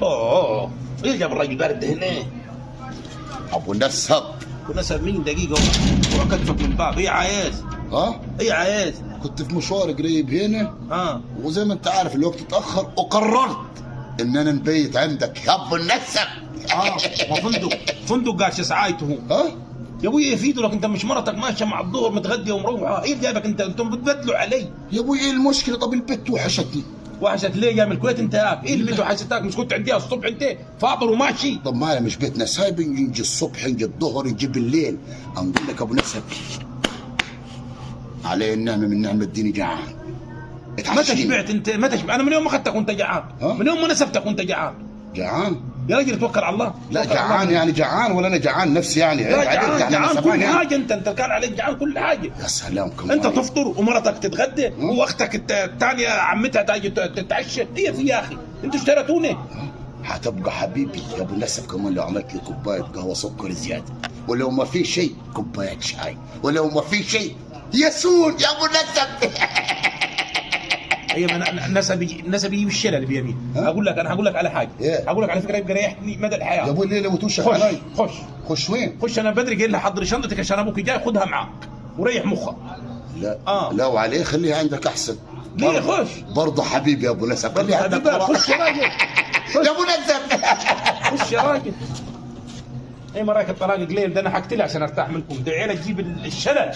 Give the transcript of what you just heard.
اوه ايه جاب الراجل بارد ده هنا؟ ابو نسب. ونسب مين؟ دقيقة وكتفك من باب. ايه عايز؟ ها؟ ايه عايز؟ كنت في مشوار قريب هنا. اه وزي ما انت عارف الوقت اتاخر وقررت ان انا نبيت عندك يا ابو النسب. اه ما فندق فندق قاش سعايته. ها؟ يا ابوي يفيدوا لك انت مش مرتك ماشية مع الظهر متغديه ومروحه، ايه اللي جايبك انت؟ انتم بتبدلوا علي. يا ابوي ايه المشكلة؟ طب البت وحشتني. وحشت ليه جاي من الكويت انت هناك؟ ايه اللي بيت وحشتك؟ مش كنت عنديها الصبح انت فاطر وماشي؟ طب ما انا مش بيتنا سايب، نجي الصبح نجي الظهر نجي بالليل. اقول لك ابو نسب علي النعمة من نعمه الدين جعان. متى اتعشيني. شبعت انت؟ متى شبعت؟ انا من يوم ما اخذتك وانت جعان. ها؟ من يوم ما نسبتك وانت جعان. جعان؟ يا راجل توكل على الله. لا توكل على جعان الله. يعني جعان ولا انا جعان نفسي يعني؟ لا عيب عليك، جعان ده احنا جعان من كل زمان يعني. حاجة، انت كان عليك جعان كل حاجة. يا سلام كمان انت تفطر ومرتك تتغدى واختك الثانية عمتها تاجي تتعشى. هي في يا اخي انتوا اشتريتوني. هتبقى حبيبي يا ابو نسب كمان لو عملت لي كوباية قهوة سكر زيادة، ولو ما في شيء كوباية شاي، ولو ما في شيء يسون يا ابو نسب. هي ما نسبي نسبي بالشلل بيمين. ها؟ اقول لك انا هقول لك على حاجة. إيه؟ هقول لك على فكرة يبقى ريحتني مدى الحياة. يا ابوي ليه لو توشك خش علي؟ خش خش وين؟ خش. انا بدري قايل لها حضري شنطتك عشان ابوك جاي، خدها معاك وريح مخك. لا آه. لو عليه خليها عندك احسن. ليه؟ خش. برضه حبيبي يا ابو نسب خليها عندك. حبيبي، خش يا راجل. يا ابو نسب. خش يا راجل. ايه ما رايك الطلاق قليل ده؟ انا حكت لي عشان ارتاح منكم. دعينا تجيب الشلل.